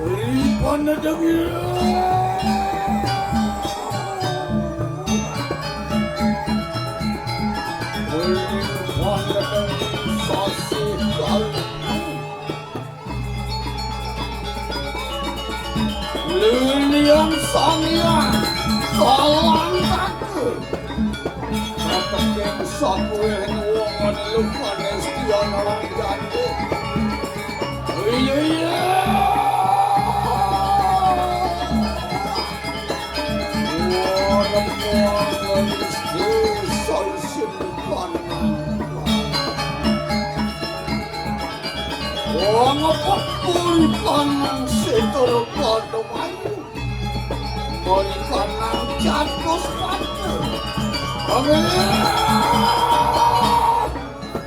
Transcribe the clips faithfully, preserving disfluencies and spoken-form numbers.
Ripana dengil. Ripana dengil sasih kali. Lilian Sang Hyang Kalang Kake. Kateking sakuweh wong lukané Stian Ranjani. Iya, iya. Wong lukané Stian Ranjani. Wong apa pun kanang setor padha mayu. Mari kanang jatuh sepatu. Amin.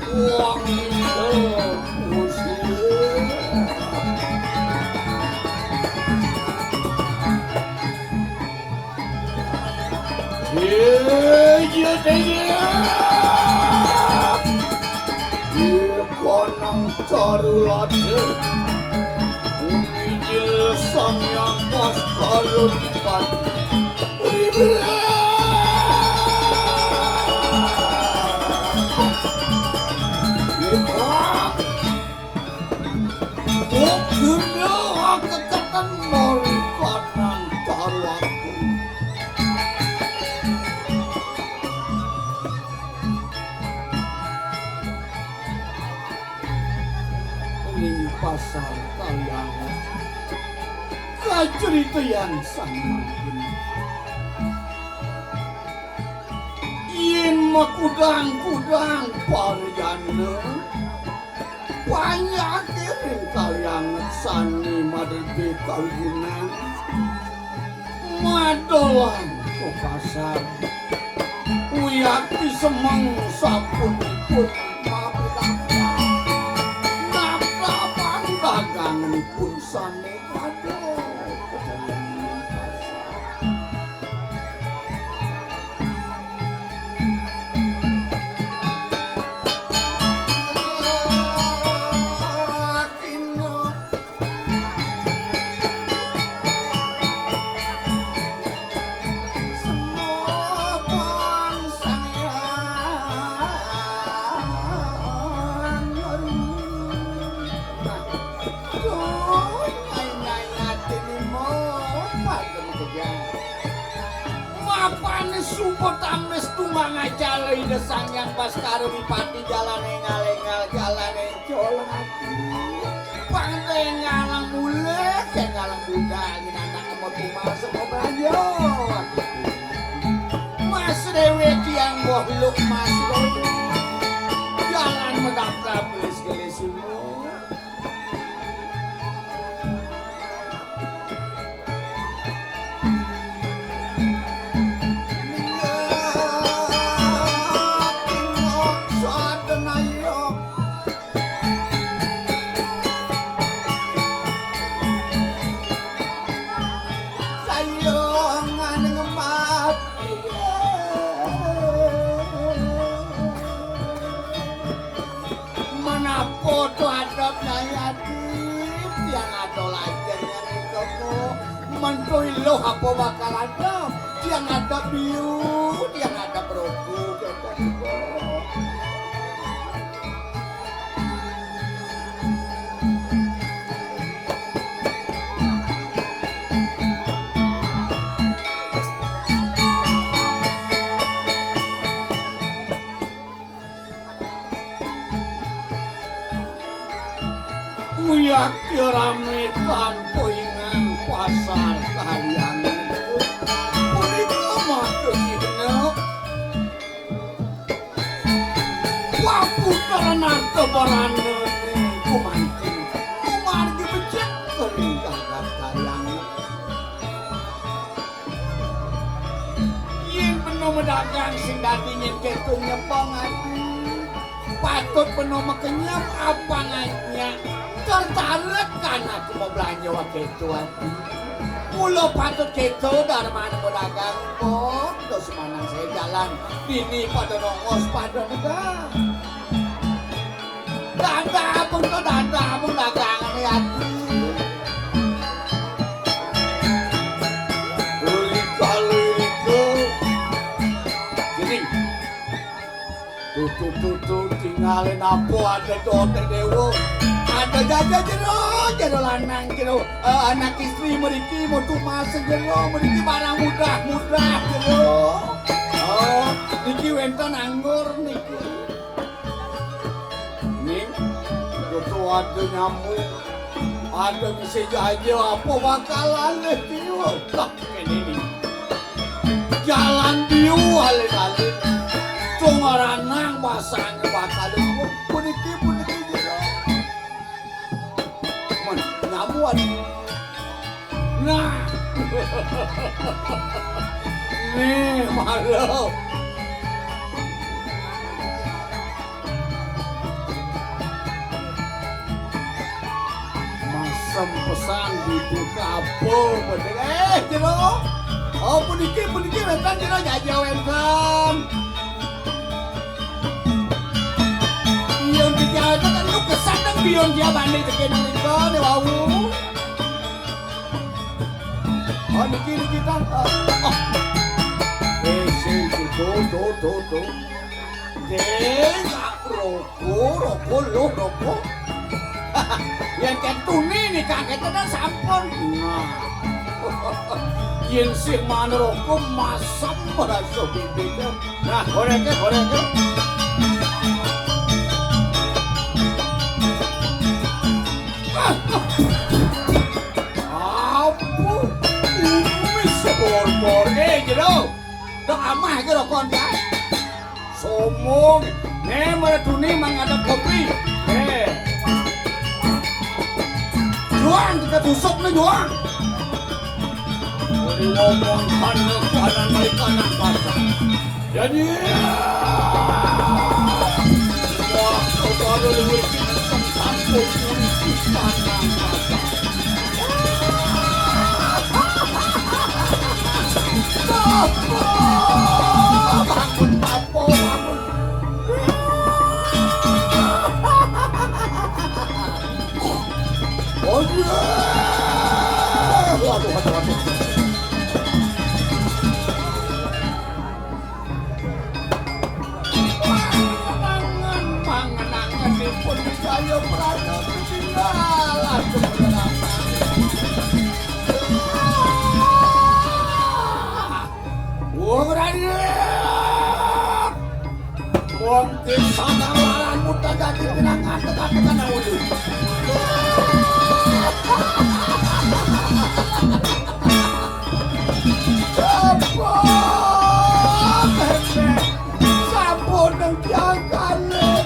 Wong itu musik. Iya, iya. Ikanang tarulade. Injil Sang Hyang Baskara Dipati. Ribet. Bukune akeketen mari kanang taruhku. Ning pasar Kalyangan. Kacritayan sang mangkin. Yen makudang-kudang parjana, panyake ring Kalyangan sane madege kawinan, madolan ka pasar. Wiakti semeng sapunipun mabudakang, nabdabang daganganipun sane. Aduh, Duh, nyai-nyai atine mopat kemudian. Mapane suba tames tumang ajala Ida Sang Hyang Baskara Dipati, jalane ngalengal, jalane colong ati. Pang te ngalang mule, te ngalang budak, ngin anak mau tumas, mau belanja. Mas dewek tiang boh luk mas boh. Jalan medap-dap gelis-gelis semua. Menapa to adep Nyai Adi? Tiang ada lajeng nyai kebo. Mentu iluh apa bakal ada? Tiang ada biu, tiang ada beroku, kata kebo. Uyakti rame tanpa ingan pasar Kalyangan. Punika maka kina paputeran arta barana ning kumanti. Kumargi becik ring jagat Kalyangan. Yen bena madagang sing dadi nyen keto nyepeng ati. Patut bena makenyem apang nyak. Tertarik kan aku mau belanja wak keto ati. Mula patut keto darmane madagang kok. Terus manang saya jalan. Bini pada nongos pada negah. Dadah, abang to dadah, abang dagangan ya. Lika-liku. Gini. Tuh, tuh, tuh, tuh, tinggalin apa ada dote dewa. Ada jaja jero, jero lanang jero. Eh, anak istri meriki mau tuh masuk jero, meriki barang mudah-mudah jero. Oh, niki wenten anggur niki. Ning, tuh ada nyamuk, ada bisa jaja apa bakalan deh dia. Lah, ini nih. Jalan dia alih-alih. Cuma ranang basahnya bakal puniki, puniki jero. Men, nyamuk ada. Nah. Nih, malu. Masem pesan dibuka apa, bener. Eh, jero. Oh, puniki, puniki wenten jero, jaja wenten. Bion tiga itu kan lu kesan kan bion dia bani bikin mereka nih wau. Oh, niki, niki, Kang. Oh. Eh, sing, sing, tuh, tuh, tuh, tuh. Ding, roko, roko, lo, roko. Yang kayak tuni nih, Kang, kita kan sampun. Nah. Yen sing manuk roko masem rasa bibit. Nah, gorengke, gorengke. Apa? Kumis bor-bor. Eh, jero. Tok amah iki rokon, ya. Sombong. Nih, mara duni mang ada kopi. Nih. Juang, kita tusuk nih, juang. Ngomong kanan, kanan, balik kanan, pasang. Jadi, wah, saudara luwih pinter sampun ngerti kanan, pasang. Bapak, bangun, Bapak, bangun. Aduh. Waduh, waduh, waduh. Pangenangan, pangenangan dipun Jaya Prana ketinggalan kemenangan. Wong Raden. Wong desa Tawaran muda dadi pinangan tekan-tekan ulu. Apa? Sampun nang tiang kalih.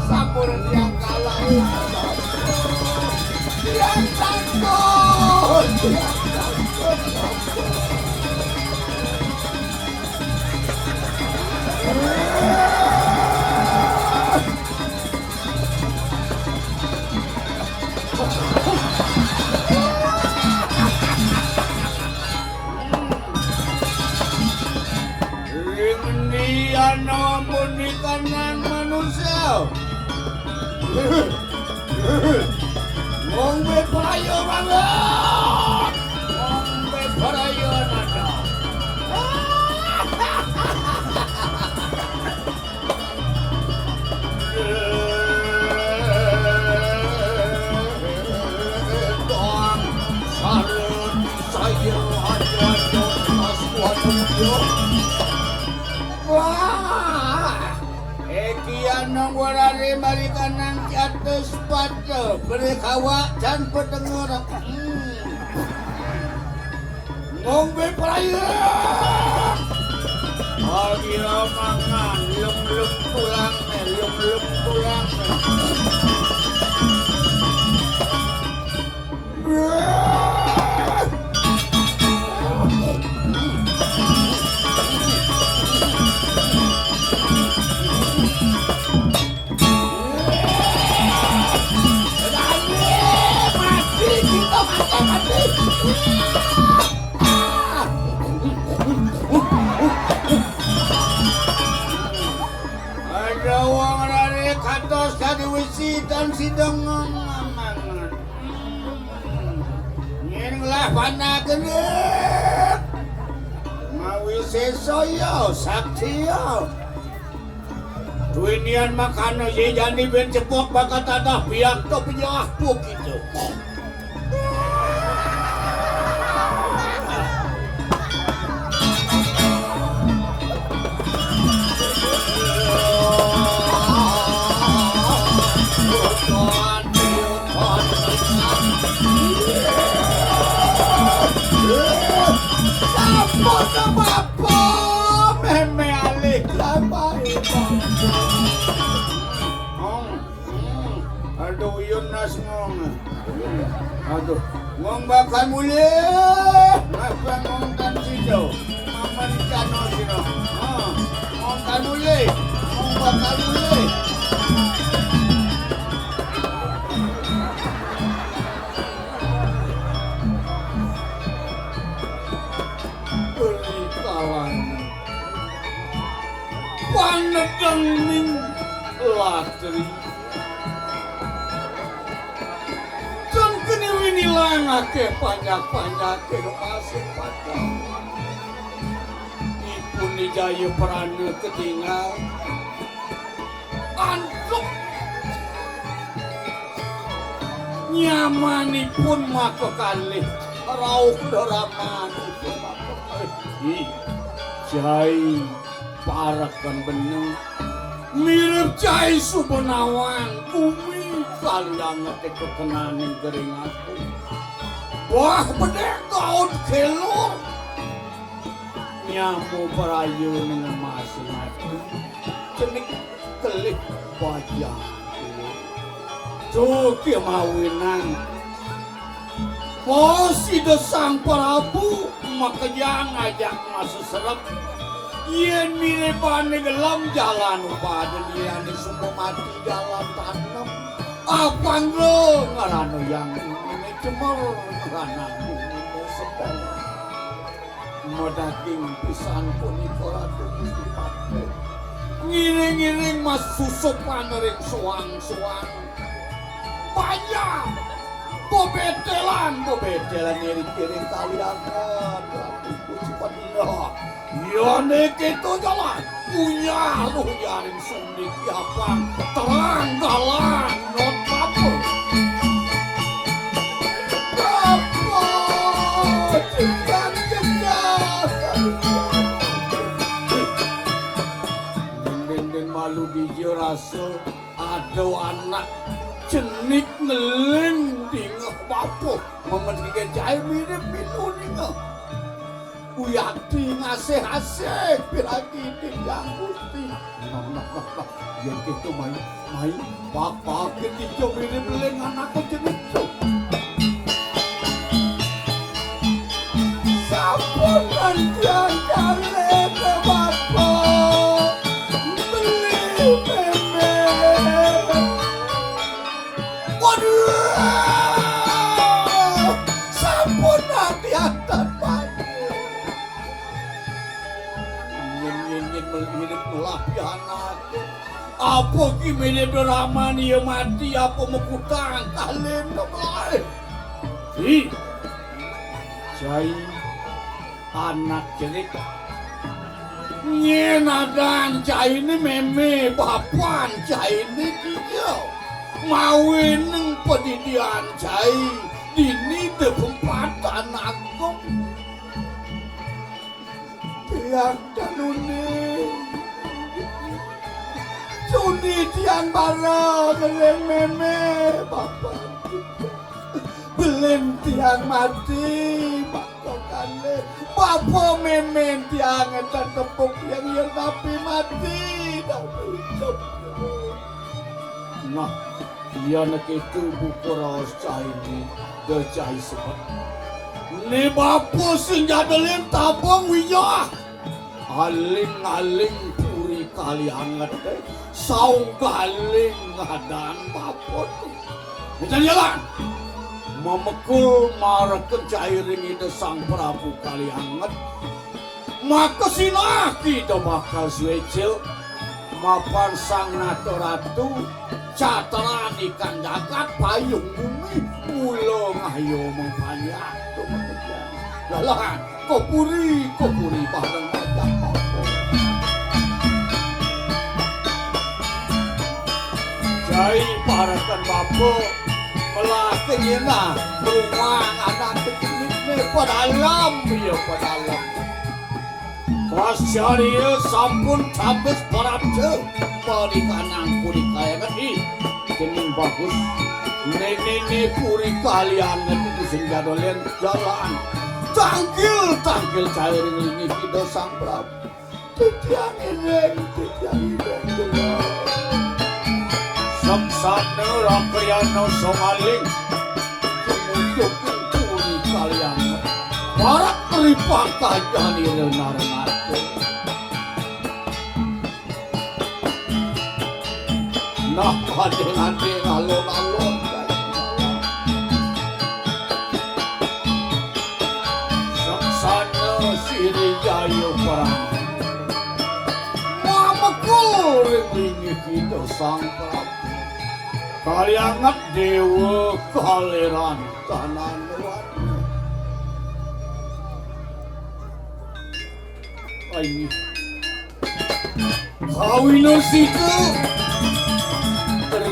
Sampun nang tiang kalah. Tiang takut. Tiang takut. Ring endi ana muni kanang manusa? Wong bebrayan banget. Wong bebrayan ada. Doang sareng saya ada-ada mas kuat. Wah, iki ana warane mari kanang catus pada berkawa dan petengor. Hmm. Ngombe prayer. Ayo mangan, lem-lem tulang, lem-lem tulang. Ada Sida ngomong mangan. Hmm. Yen lah panah gendut. Mawi sesaya sakti ya. Duwinian makana ye jani ben cepok bakat tadah biak to penyah puk itu. Apa to bapa? Meme alih lama. Aduh, uyun nas ngong. Aduh, ngong bakal mulih. Ngapa ngong kan sido? Mama di kano sido. Ha, ngong kan mulih. Ngong bakal mulih. Beri kalangan. Panedeng ning latri. Ten keni winilang akeh panjak-panjake masih padang. Ipun ni jaya prana ketingal. Antuk nyamanipun maka kalih rauh deramanipun maka kalih. Ih, jai. Parekan beneng. Mirip cai suba nawang bumi kali angete kekenaning gering aku. Wah, bedek gaun kelur. Nyamu berayu ning emas mati. Cenik kelih bajang. Duh, kemawinang. Pos Ida Sang Prabu makejang ajak maseserep. Yen miribane gelem jalan upaden, liyane suba mati jalan tanem. Apangga ngarana yang ngene cemer, ngarana ngene sepel. Madaging pisan punika Ratu Gusti Patih. Ngiring-ngiring masusupan ring suang-suang. Panjang bebetelan, bebetelan ngiring-ngiring kalian Ratu Gusti Patih. Yane kita jalan punya roh yaring sunik yapang terang dalan not apa. Apa? Cekak, cekak. Dinding malu dija rasa ada anak cenik ngeling dingeh bapa. Memet gege jai mirip minu dingeh. Uyati ngasih-asih piragi Hyang Gusti. Nah, nah, nah, nah. Yen gitu, mai, mai, bapa ketika mirip beling anakku jenis tu. Sampun nantian kali ke bapa beli meme. Waduh, sampun nantian tan pagi. Nyen, nyen, nyen, mirip melah pianak. Apa ki mirip drama ni ya mati, apa mekutang kalin to melai. Hi. Cai anak cerik. Nyen adan caine meme bapan caine dia. Mawining pedidian cai dini de pempatan agung. Tiang danune. Suni tiang bara ngeling meme bapa. Belin tiang mati, bapa kale. Bapa meme tiang tetepuk tiang yen tapi mati, tapi idup. Nah, iya nek itu buku raos caine, de cai sebet. Ni bapa sing jadelin tabung wiyah. Aling-aling puri kali anget, eh. Saung galing ngadan bapa tu. Ngejan jalan. Memekul mareken cairing Ida Sang Prabu kali anget. Maka sinah kita bakal suecil. Mapan Sang Nata Ratu. Catraning jagat payung bumi, mula ngayu mapanyat. Lalah, ka puri, ka puri bareng ajak bapa. Jai parekan bapa, melah kenyinah, rumang anak tekenik ni padalem, ya padalem. Pasya ria sampun tabes parabda, parikanang punika ngerti. Dening bagus, nene puri kalian ngerti sing jadolen jalan. Tangkil, tangkil cairing linggih Ida Sang Prabu. Titiang iring, titiang iring, Gendong. Saksana rakyana sangaling, tumujuk puri kalian. Parak ripang kajan ira narengatur. Nah, ading-ading alon-alon. Saksana siri jaya perang. Mamekul ring linggih Ida Sang Prabu. Kalianget dewa kaleran tanah nuan. Ai. Kawinasika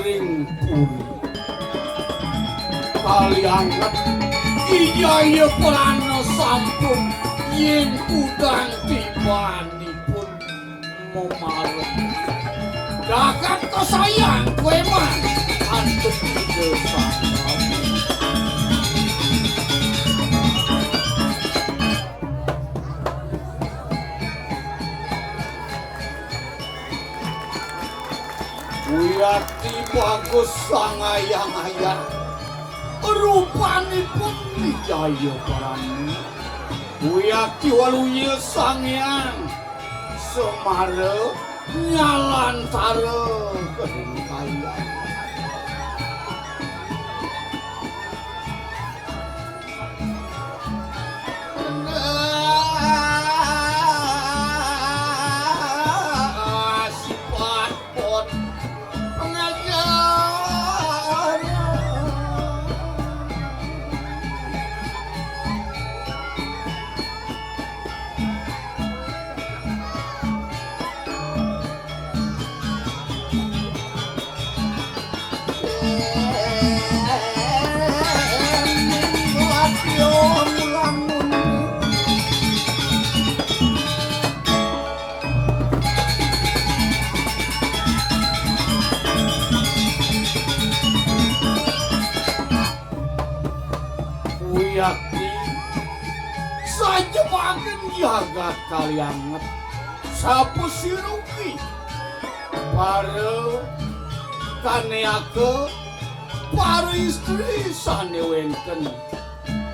ring puri. Kalianget ijaya prana sampun yen kudang tibanipun mamarep. Dahat kasayang kueman antuk Ida Sang Prabu. Wiakti bagus sangayang-ayang, rupanipun wijaya parani. Wiakti waluya Sang Hyang Semara nyalantara kedingkayang. Sipatpun pengajar. Wiakti sajebaning jagat kalianget. Sapasira ugi para kaniaka, para istri sane wenten.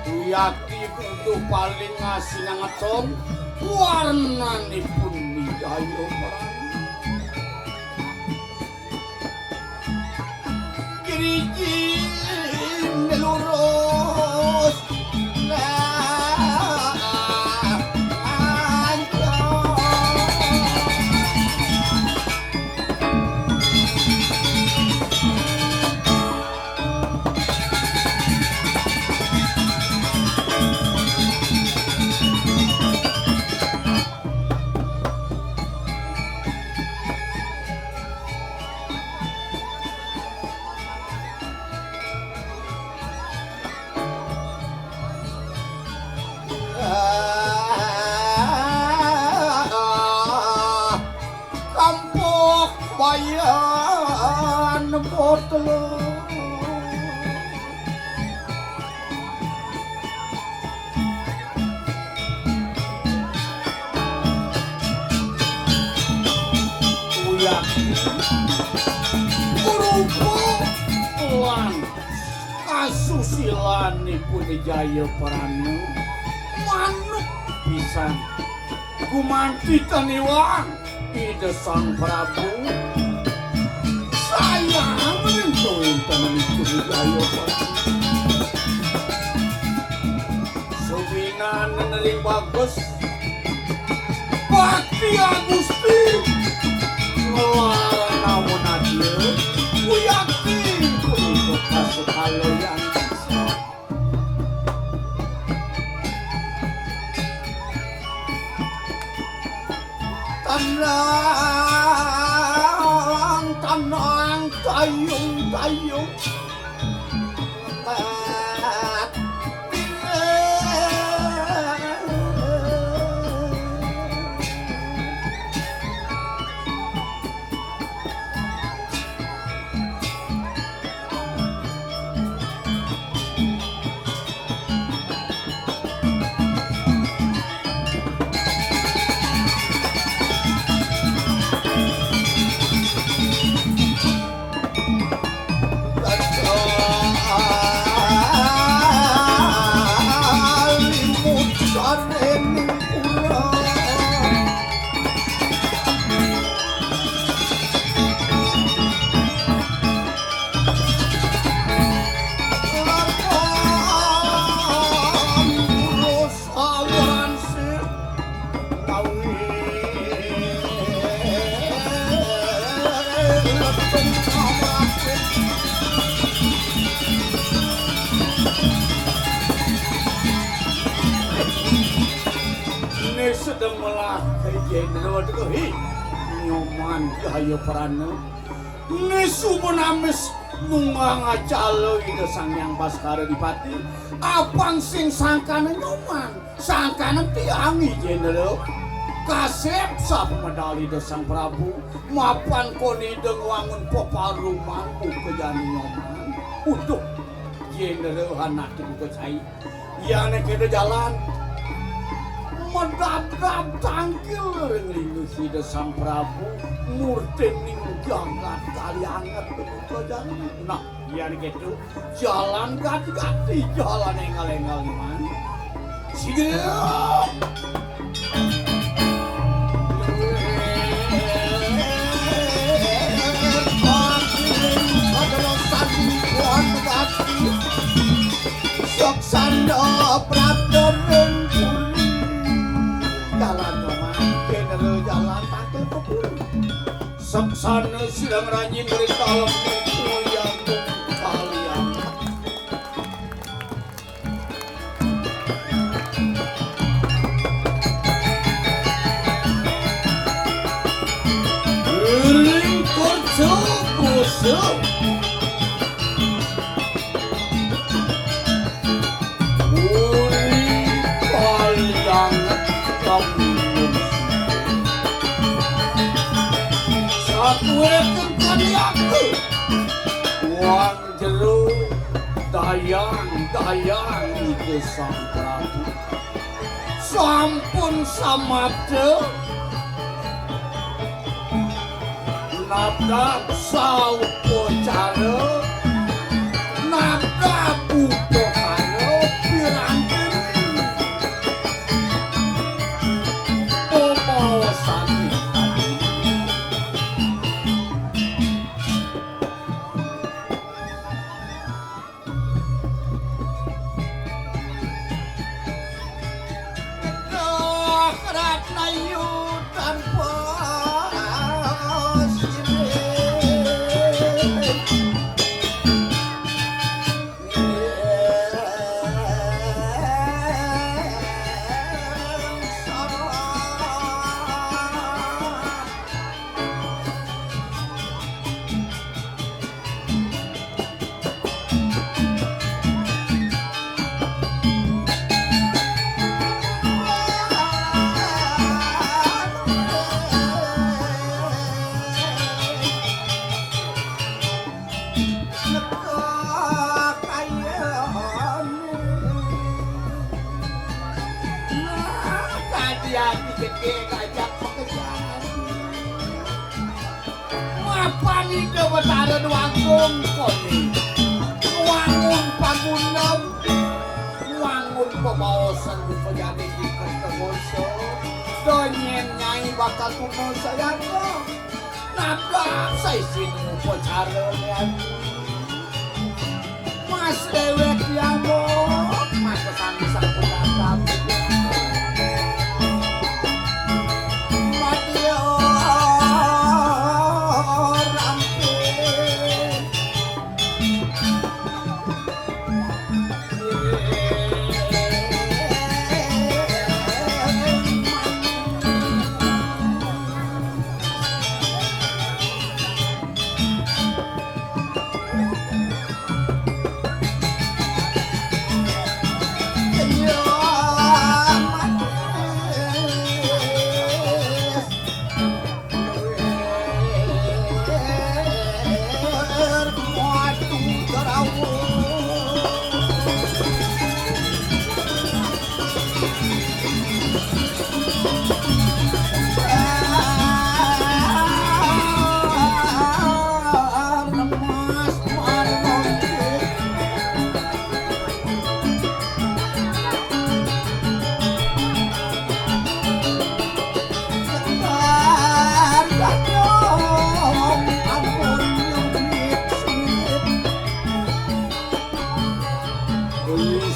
Wiakti kudu paling asinangeton warnanipun wijaya perang. Grijin lurus. Nah, ancur. Kampuh bayan botol. Uyang rupa lan kasusilanipun Jaya Prana manut pisan gumanti taniwang. Ida Sang Prabu sayang ring kawéntenanipun Jaya Prana. Subinan ring bagus bakti Agusti nglarang namun adil. Yakti punika kasukaloyan. Tenang, tenang, tayung, tayung. Ini sedang melah kajian dulu tu, hi. Nyoman Cahaya Prana. Ini suba namis nunggang acala Ida Sang Hyang Baskara Dipati. Apang sing sangkana Nyoman? Sangkaning tiang, Ijin Ratu. Kasép sapamedal Ida Sang Prabu, mapan koni Ida ngwangun peparuman buka jani Nyoman. Uduh, Ijin Ratu, anak buka cai. Yané kéto jalan. Medabdab tangkil ring linggih Ida Sang Prabu, murtining jagat kali anget buka jani. Nah, Yan kéto, jalan gati-gati, jalan énggal-énggal, Nyoman. Sigel. Saksana prapta ring puri. Jalan, Nyoman, kéné jalan tangkil ka puri. Saksana sirang ranjing ring dalem niku yang kalian. Ring kaca kusa. Uri kaliang kampung. Sakué kén kaliaku. Wang jero dayang-dayang Ida Sang Prabu. Sampun samapta. Nabdab saupacara, nabdab upakara piranti pamaosan. Duh, Ratna Ayu tanpa sirih. Nah, kadi ati gedé ngajak pekerjaan. Mapan Ida Betara Déwa Agung koné. Ngwangun pagunung, ngwangun pabaosan buka jani di Kertagasa. Donyén Nyai bakal tuna sayana. Nabrak saisi upacara. Mas déwék ya, Mbok. Mas sami sampun datang. Madya rampung.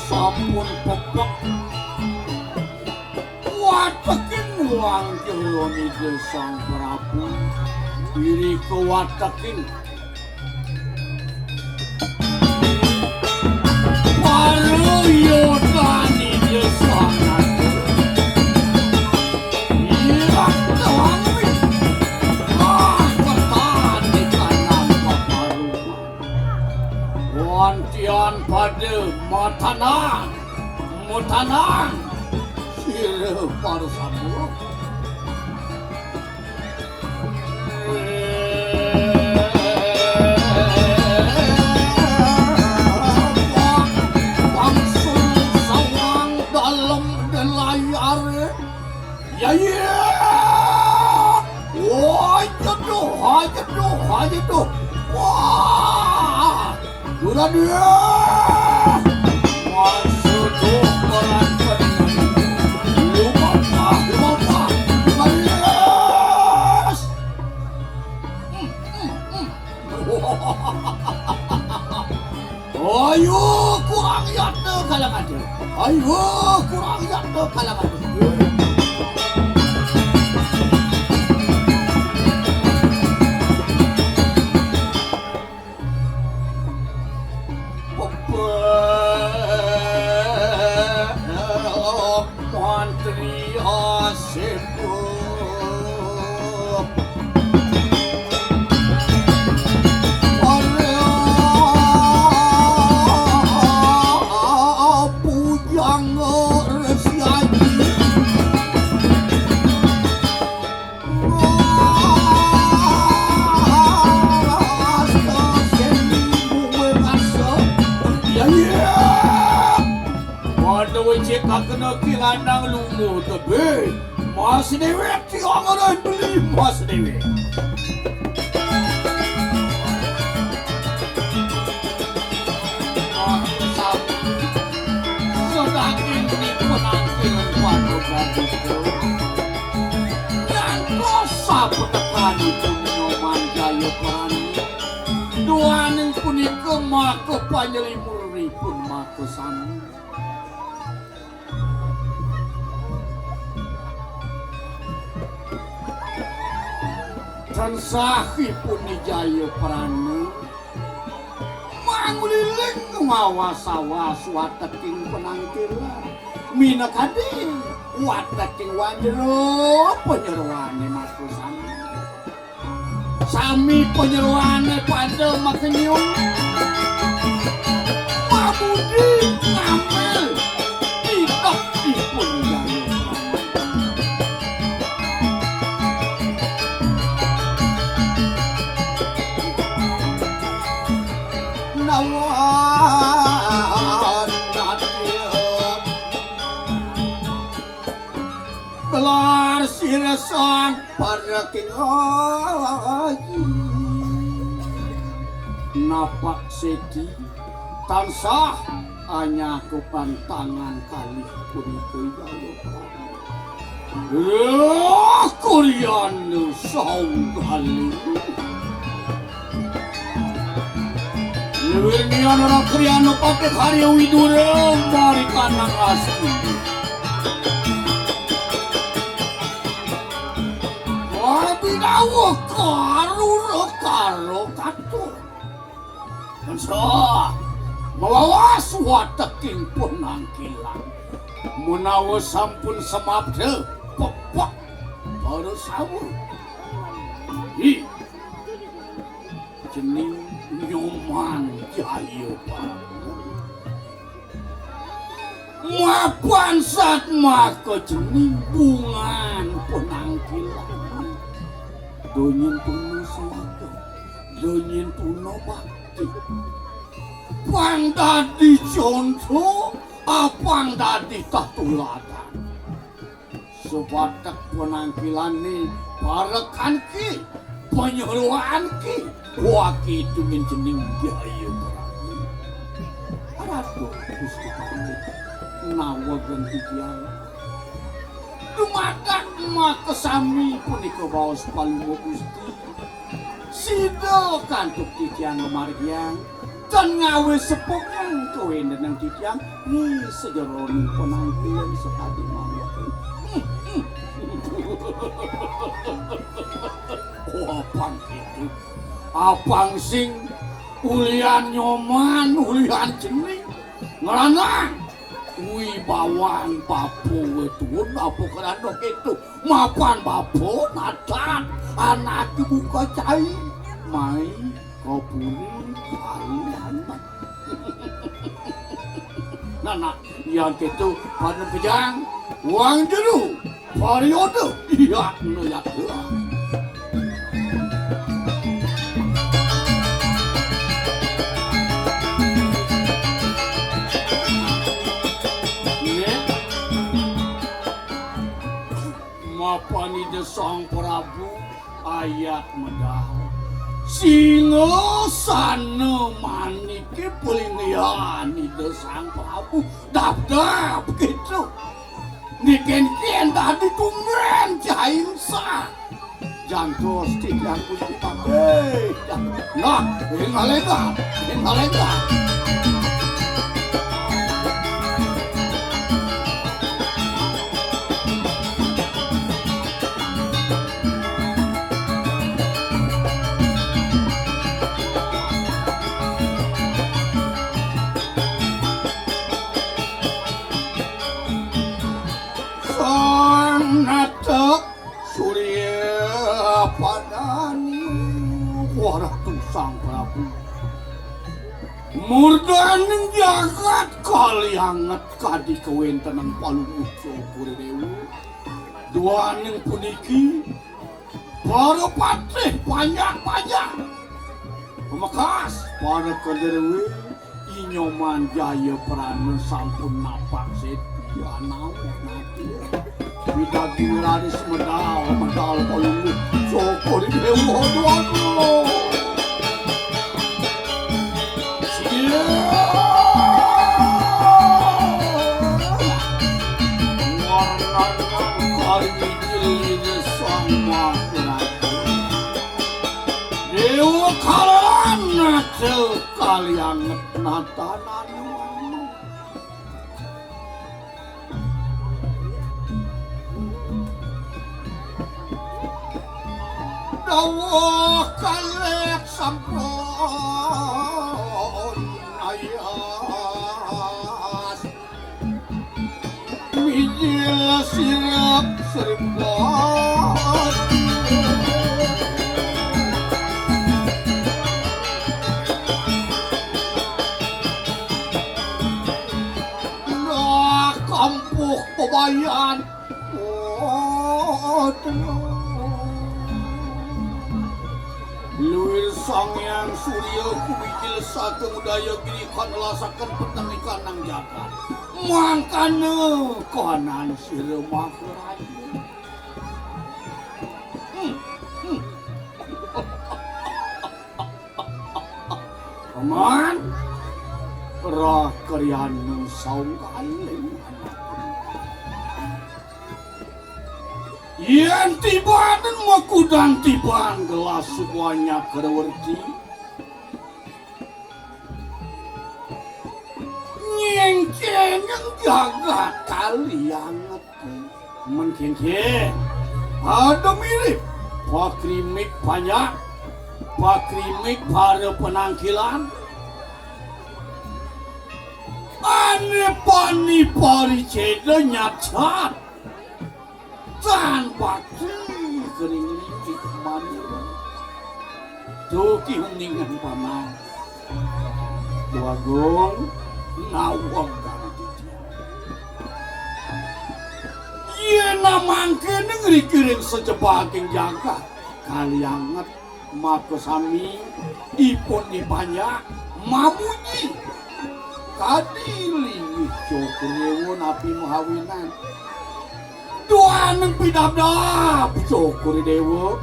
Sampun pepek. Wateking wangkil Ida Sang Prabu. Irika wateking para yodan Ida Sang Nata. Iya, tawang. Ah, petani kanang paparuman. Wantian pada matanang, matanang. Sira para samuka. Langsung sawang dalam delayar. Ya, ya. Wah, jeduh, wah, jeduh, wah, jeduh. Wah. Duran, ya. Masuk tuh orang. Lumapah, lumapah. Manis. Hmm, hmm, hmm. Ayo kurang yata kalangan dia. Ayo kurang yata kalangan dia. Bebek mantri asip. Pujang Resi Aji. Pada wécé kakena kiranang lunga tebé. Mas déwék tiang aran beli mas déwék. Sedaging nipun angkil padu padu. Ngantos sapetekanipun Nyoman Jayaprana. Duaning punika maka panyelimuriripun maka sami. Tansah ipun Jayaprana mangliling mawas-awas wateking panangkilan. Minakadi wateking wanjra panyeroané maka sami. Sami panyeroané pada makenyung. Pamudi ngambil titah ipun Jaya. Nawan nadia. Gelar sira sang para king aji. Napak seti tansah anyakupan tangan kalih punika Jaya Prana. Lah, Kuryana saung kalih. Luwih nian ora Kuryana Patih Karya Widura mari kanang asti. Wah, binawa karura karo katur. Tansah mawawas wateking panangkilan. Menawa sampun samapta, pepek para sawa. Hi. Cening Nyoman Jaya Prana. Mapan satmaka cening bungan panangkilan. Donyin tuna swarga, donyin tuna bakti. Pang dadi conto, apang dadi tatuladan. Watek penampilané parekan ki, panyeroan ki, waki tumin jeneng Jaya Prabu. Ratu Gusti Patih, nawegen titiang. Dumadak makasami punika baos Palungguh Gusti. Sida kantuk titiang ngamargiang, tan ngawis sepukang kawentenan titiang ri sajeroning panampilan sakadi mangkin. Oh, apang itu. Apang sing ulian Nyoman, ulian Cening. Ngranang. Wibawan bapa wetuun bapa kerana itu. Mapan bapa natan anak buka cai. Mai kapuri kalian. Nah, nah, yang itu pada pejang, wang jeru, pariodo, iya, no ya. Nggih. Mapan Ida Sang Prabu ayat medal. Singasana maniké palinggihan Ida Sang Prabu. Dap-dap gitu. Niken-ken dadi tumben caing sah. Jantos titiang Gusti Patih. Nah, ing aléga, ing aléga. Sang Natek Surya Padani. Wah, Ratu Sang Prabu. Murdaning jagat kalianget kadi kawéntenan Palungguh Cokor Déwa. Duaning puniki, para patih panjak-panjak. Pamekas, para kedéwé, I Nyoman Jaya Prana sampun napak séti anawa natur. Widadi raris medal, medal Palungguh Cokor Déwa. Waduh, waduh. Siap. Warna kali ini sang masyarakat. Déwa kalawan naca kalianget natanane warna. Dawuh kalih sampun ayas. Mijil sirep sripati. Nah, kampuh bebayan. Oh, tenang. Luir Sang Hyang Surya kumikil saking udaya giri kanelasaken peteng ikanang jagat. Mangkana kanan sira Maharaja. Hmm, hmm. Paman, rakryan saung kaling. Yén tiban makudang tiban gelas semuanya kerewerti. Nyengkengeng jagat kalianget. Men kénkén, pada mirip pakrimik panjak, pakrimik para penangkilan. Ané pani paricéda nyacat. Tan bakti kering liwih manira. Duh ki uningan paman. Duh Agung naweg kang titiang. Yén namangkene ngriki ring sajebaking jagat kalianget. Makasami ipun dipanjak mamuji. Kadi linggih Cokor Déwa napi mahawinan. Duaneng pidabdab Cokor Déwa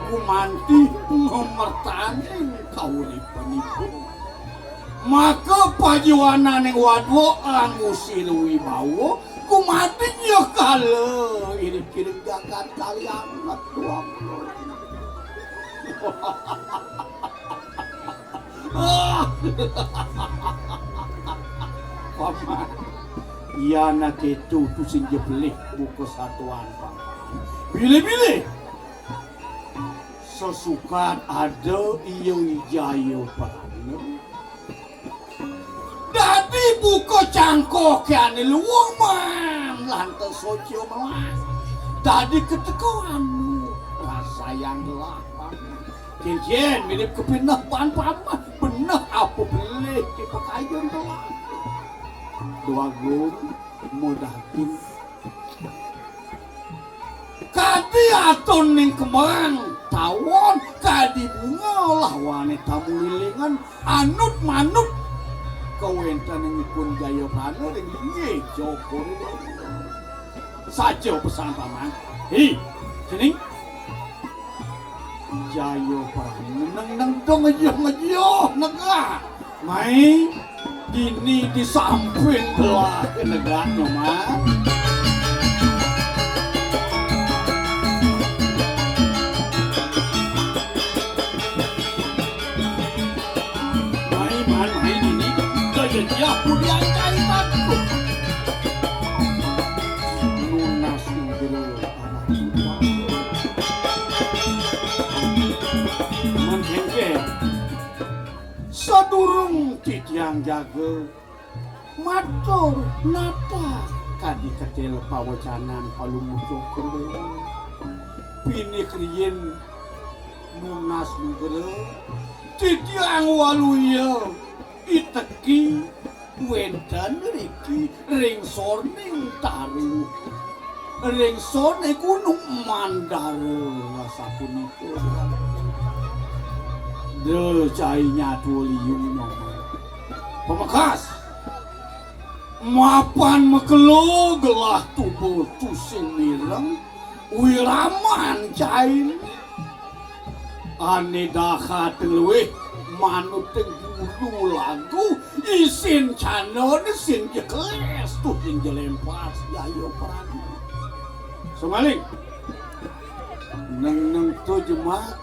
gumanti ngamertaning kauripanipun. Maka pajuanane wadwa angusir wibawa gumanti nyekala iring-iring jagat kalian. Paman, yan akéto tusing ja pelih buka satuan, Paman. Bilih-bilih sesukat ada iya Wijaya Prana dadi buka cangkoke ane luwung, Man, lantas soca melah. Dadi keteka anu rasayang gelah, Paman. Cincin mirip kepineh baan, Paman. Beneh apa pelih dipakayun telah. Duagung, modaging. Kadi atoning kembang tawon, kadi bunga lawane tamu lilingan, anut manut kawentenanipun Jaya Prana ring linggih Cokor Déwa. Saja pesan Paman. Hi, cening. Jaya Prana neng neng dong ngejeh-ngejeh negak. Mai dini di samping belah negak, Nyoman. Mai, Man, mai dini. Gaya dia pudian cari takut. Nunas nugra anak kita. Mengkengke. Sadurung titiang jaga, matur nata kadi ketil pawecanan Palungguh Cokor Déwa. Pinih riin nunas nugra, titiang waluya iteki wenten riki ring sorning taru, ring sorne Gunung Mandara, sapunika. Da cai nyatua liu, Nyoman. Pamekas, mapan makelo gelah tuba tusing mireng, wiraman cai ane dahat luih manuting bulu lagu, isin candane sing jekles tusing jelempas, Jaya Prana. Sumaling. Neng neng to jemak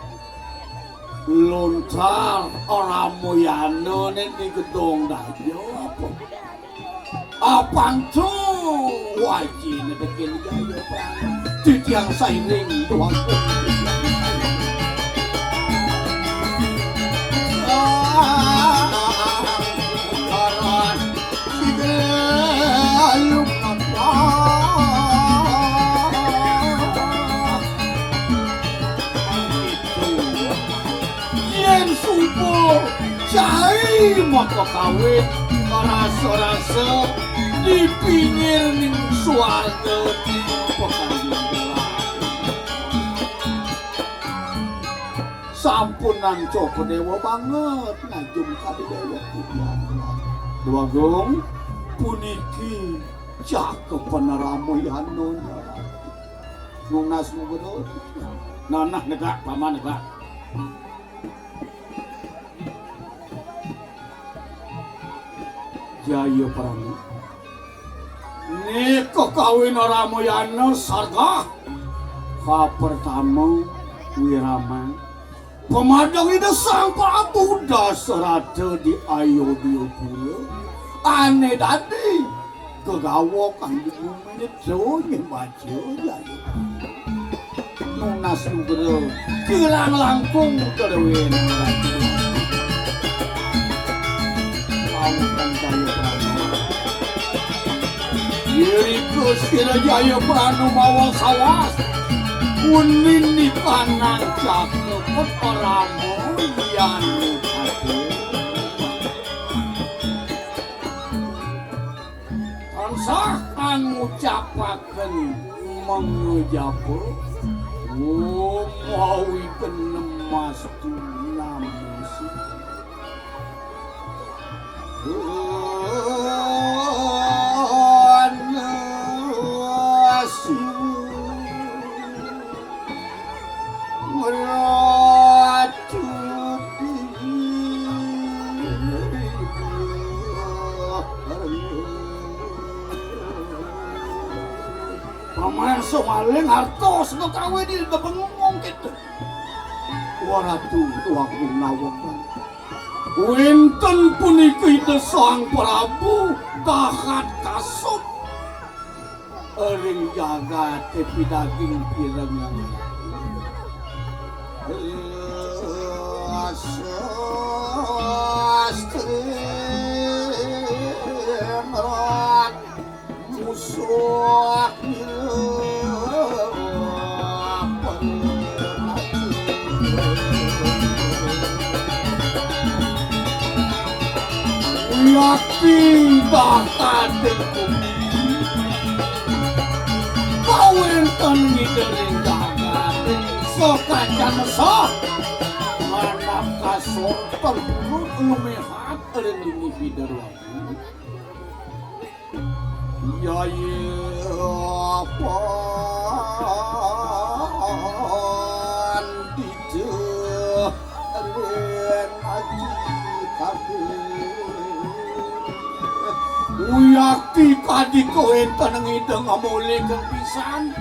lontar Ramayana ne di gedong daja apa? Apang to wajine dekin Jaya Prana. Titiang sairing tuan. Yen suba cai makakawin, rasa-rasa di pinggir ning suarga pekayun gelah. Sampunang Cokor Déwa banget ngajum kadi dewek pudian. Duagung, puniki cakepan Ramayana. Nunas nugra. Nah, nah, negak, Paman, negak. Jaya Prana. Nika kawin Ramayana sargah. Kapertama, wiraman. Pamadang Ida Sang Prabu Dasarata di Ayodya Pura. Ane dadi gegawa kanggo guminetra nyebaca Jaya. Nunas nugra kirang langkung kaduén Ratu. Lawan Jaya Prana. Irika sira Jaya Prana mawa sawas. Unin dipanang cakep perama yan ati. Tansah kang ngucapaken mangejaba, Om Awi Kenem Astu Namo Sidham. Ratu. Paman Sumaling hartos ngetawi di bengong gitu. Waratu tuaku nawang. Wénten puniki Ida Sang Prabu dahat kasub ring jagaté pidaging pirengang. Sastri musuh. Yakti bakal dengkung. Kawénten ngidening jagaté sokan janesa. Manah kasor peluru lumihat ring linggih Ida Dwagung. Yaya pandita ring ati kabéh. Uyakti kadi kawénten ngideng amolihang pisan.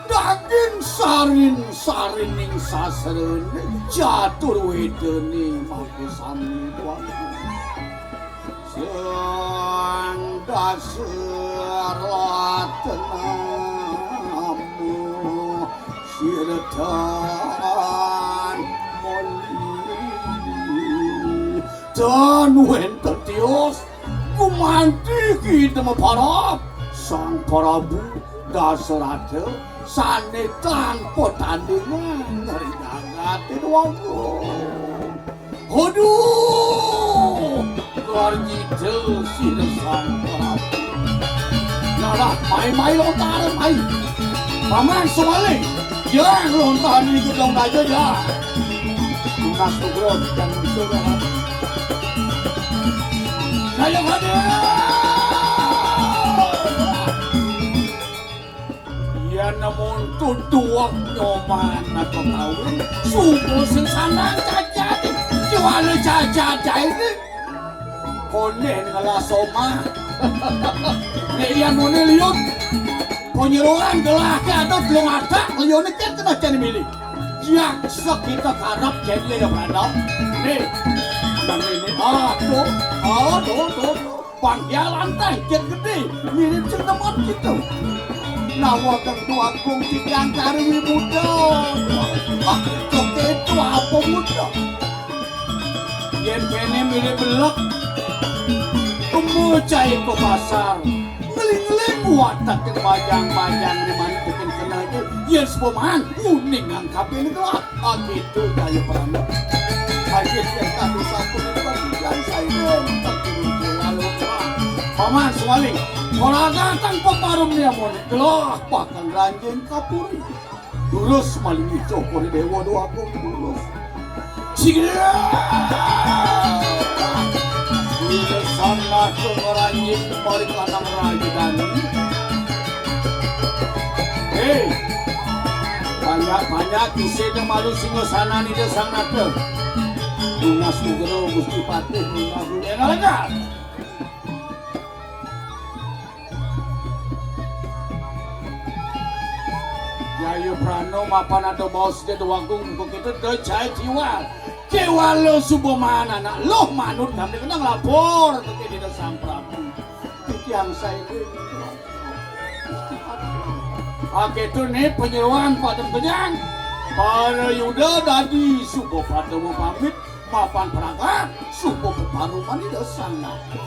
Daging sarin-sarining sasrané catur wédané mangku sami tuan. Sang Dasaratenamu sirdan moli. Tan wénten tios gumanti kita maparab Sang Prabu Dasarata sané tanpa tandingan ring jagaté Dwagung. Aduh, luar biasa sira Sang Prabu. Nah, nah, mai, mai lontar, mai. Paman Sumaling, ya lontar di gedung aja ya. Tunas tugas dan bisa ya. Saya hadir. Yén namun tuduh Nyoman atau kawin, sungguh sing sandang cacat. Jual cacat ini. Konden ngelas omah. Nek yén muni liut, penyeruan gelah ke ada belum ada, liutnya kan kena jadi milih. Yang sekitar karep jadi ya, Brandon. Nih, yang ini, aduh, aduh, aduh, aduh. Panggilan téh jén gedé, mirip jén temon gitu. Nawa kang Dwagung titiang kari wimuda. Ah, kok itu apa muda? Yén kéné mirip belek. Temu cai ke pasar. Ngeling-ngeling watak bajang-bajang di mana bikin kenal itu. Yén sepoman, kuning angkapin kelak. Agitu daya prana. Agitu yang tadi satu lipat yang saya minta turun ke lalu. Paman Sumaling, ora datang peparum dia mon. Gelah bahkan ranjing kapuri. Durus maling ijo kori dewa doa kong durus. Sigra. Ida sana ke ranjing mari kanang raja dani. Hei, banyak-banyak isine malu singgasana Ida Sang Nata. Tunas Nugroho Gusti Patih minggah dunia ngalegan. Jaya Prana mapan ada baos Ida Dwagung, begitu da jaya jiwa. Jiwa lo suba maan anak lo manut kami kena nglapor ke Ida Sang Prabu. Titiang saiki. Akétune panyeroan padem kenyang. Para Yuda dadi suba pada mapamit mapan pragat suba peparuman Ida Sang Naga.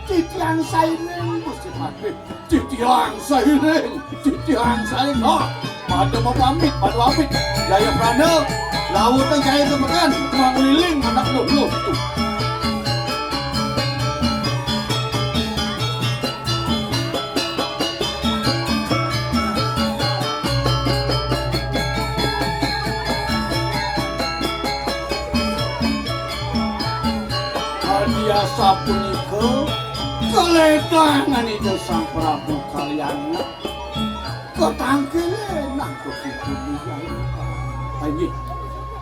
Titiang sairing Gusti Patih. Titiang sairing, titiang sairing. Nah, pada mapamit, pada pamit. Jaya Prana, lautnya jaya temekan, mangliling anak luluh tuh. Kadi asapunika, kaledangan Ida Sang Prabu kaliyan katangkile nang ketipu. Ayo,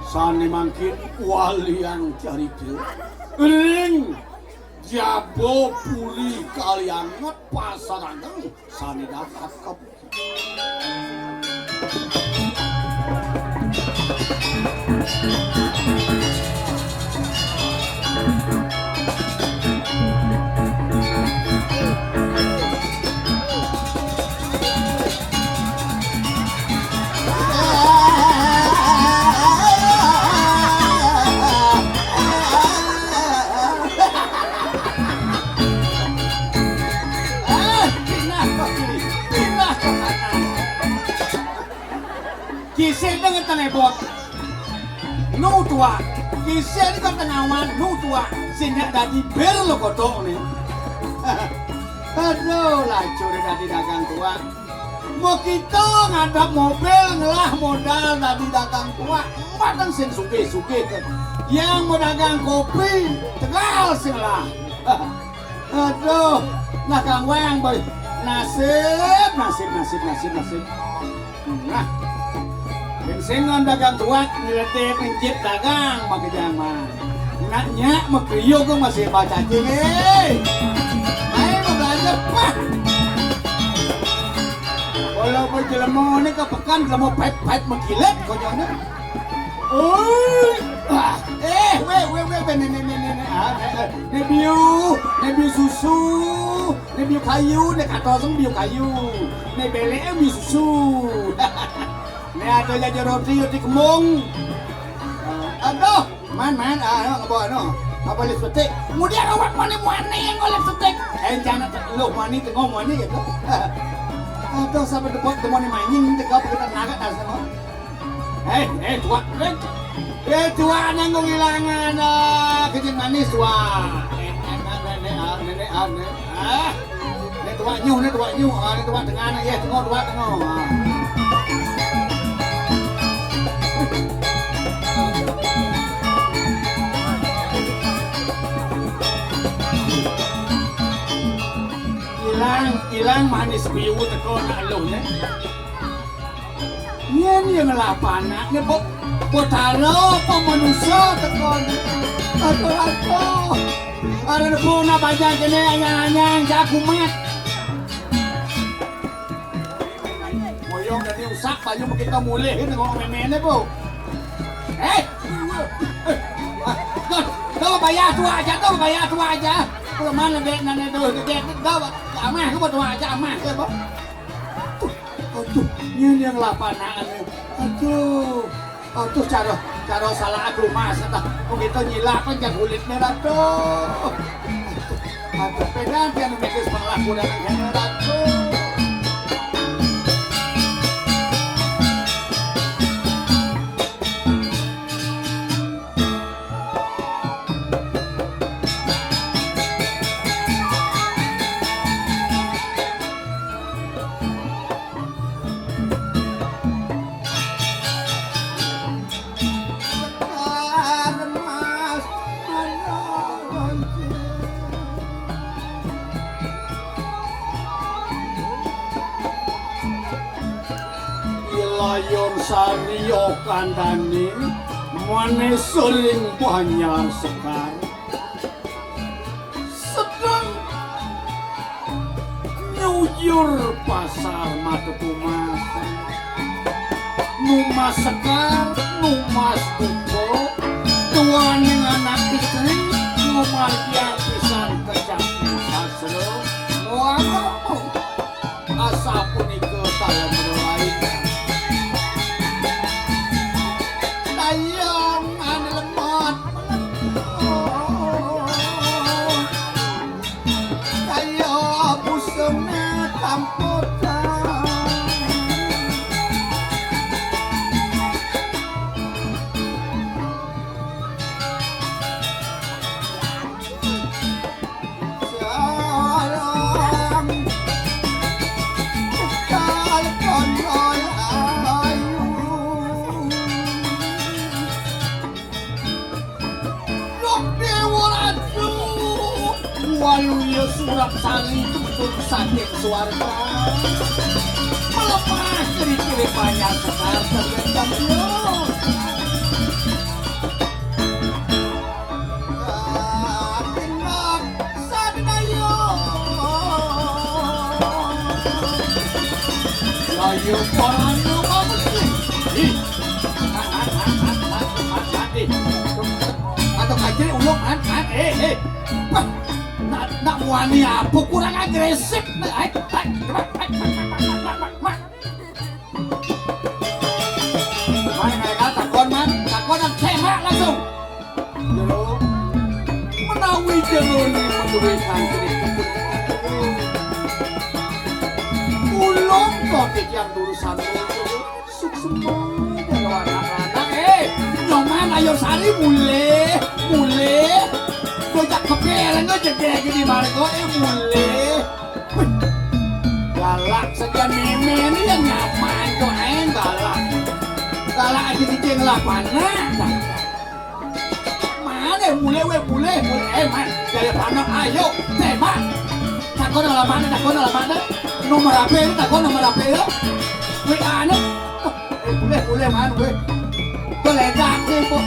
Sané mangkin walian carita ring jaba puri Kalianget, pasar ageng sané dahat kabuki. Kisah dengan tanah bot. Nu tuak. Kisah dengan tengah wan. Nu tuak. Sing nyak dadi bir lo kotok ni. Aduh, lacur dadi dagang tuak. Mau kita ngadap mobil, ngelah modal dadi dagang tuak. Emak kan sing sugih-sugih kan. Yang mau dagang kopi, tegal sing lah. Aduh, nah Kang Wang, boy. Nasib, nasib, nasib, nasib, nasib. Nah, bensingan dagang tuak, nyeletik, encit dagang, pakai jaman. Nak nyak, mau kriuk, gua masih baca cacing, eh. Ayo, mau belanja, Pak. Walaupun jelema ini ke pekan, jelema pipe-pipe mengkilat, konyolnya. Oi. Ah, eh, weh, weh, weh, weh, ne, ne, ne, ne, ne, ah, ne, ne, ne biu, ne biu susu, ne biu kayu, ne katoseng biu kayu, ne belek biu susu. Ne ada jajan roti, roti kembung. Aduh, man, man, ah, ayo, ngebawa, no. Apa lipstick? Kemudian awak mana, mana yang ngoleh lipstick? Eh, jangan, lu mana, tengok mana gitu. Aduh, sampai depan, depan ni main, tegap kita naga dah sama. Eh, eh, tuak. Eh, eh, tuak nanggung ilangan, ah, kejeng manis, tuak. Eh, eh, eh, nenek, ah, nenek, ah, nenek. Ah, nenek tuak nyuh, nenek tuak nyuh. Ah, nenek tuak tengah, nenek, ya, tengok, tuak tengok. Ah. Ilang, ilang manis biu teko nak luh, ne. Nyén ya ngelah panak né, Bok. Betara apa manusa teka né. Aduh, aduh. Ada debu nak bajang kéné anyang-anyang, jak kumat. Moyong dadi usak, banyu begitu mulih, tengok méméné, Bok. Eh, eh, eh, dah, dah bayar tuak aja, dah bayar tuak aja. Kalau mana dek, nane, dah, dek, dah, amah, aku tuak aja, amah, ya, Bok. Aduh, nyén yang lapangan. Aduh. Aduh, cara, cara salah aku mas, tah. Kok kita nyilak kan jak kulitnya, aduh. Aduh, aduh, pegang dia mikir sebelah kuda kan, aduh. Ilayon sari okandane, mane sering banjar sekar. Sedeng nyujur pasar mata tumas. Numas sekar, numas buka, tuaning anak istri, numargian pisan kecap sastra. Muanggung. Asapunika talemur lain. Tayang anu lemot. Kaya busengé kamputan. Sareng kal konyol ayu. Loh, Déwa Ratu, waluya Surapsari itu betul saking swarga. Melepas ciri-ciri banyak sekar tergentam. Orang lu apa sih? Ih. Mat, mat, mat, mat, mat, mat, mat, ih. Atau kacil ulung, mat, mat, eh, eh. Wah, nak, nak wani apa kurang agresif? Ai, ai, mat, mat, mat. Man, mereka takon, man. Takon nang tembak langsung. Jero. Menawi jero ni menduwe santri. Ulung kok titiang urusan ulung. Suksema jero anak-anak. Eh, Nyoman, ayo sari mulih, mulih. Bocah kebereng aja deh gini margo, eh, mulih. Wih, galak sekian meme ini yang nyaman tuh, eh, galak. Galak aja di lapangan. Mana mulai, weh, mulai, mulai, eh, man, gaya panak, ayo, tembak. Takon alamatnya, takon alamatnya. Nomor H P ini, takon nomor H P ya. W A-nya. Eh, mulai, mulai, man, weh. Geledak nih, kok.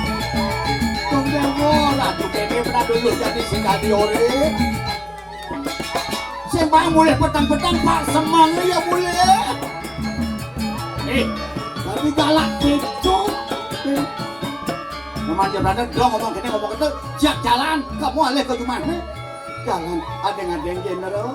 Tunggu, lah, tuh, kayaknya pernah dulu jadi si Kadiore. Sing paling mulih petang-petang, Pak, semangnya ya mulih. Eh, tapi galak gitu. Memang dia berada dong ngomong gini, ngomong gitu. Siap jalan, kamu alih ke rumah nih. Jalan, ada yang ada yang general.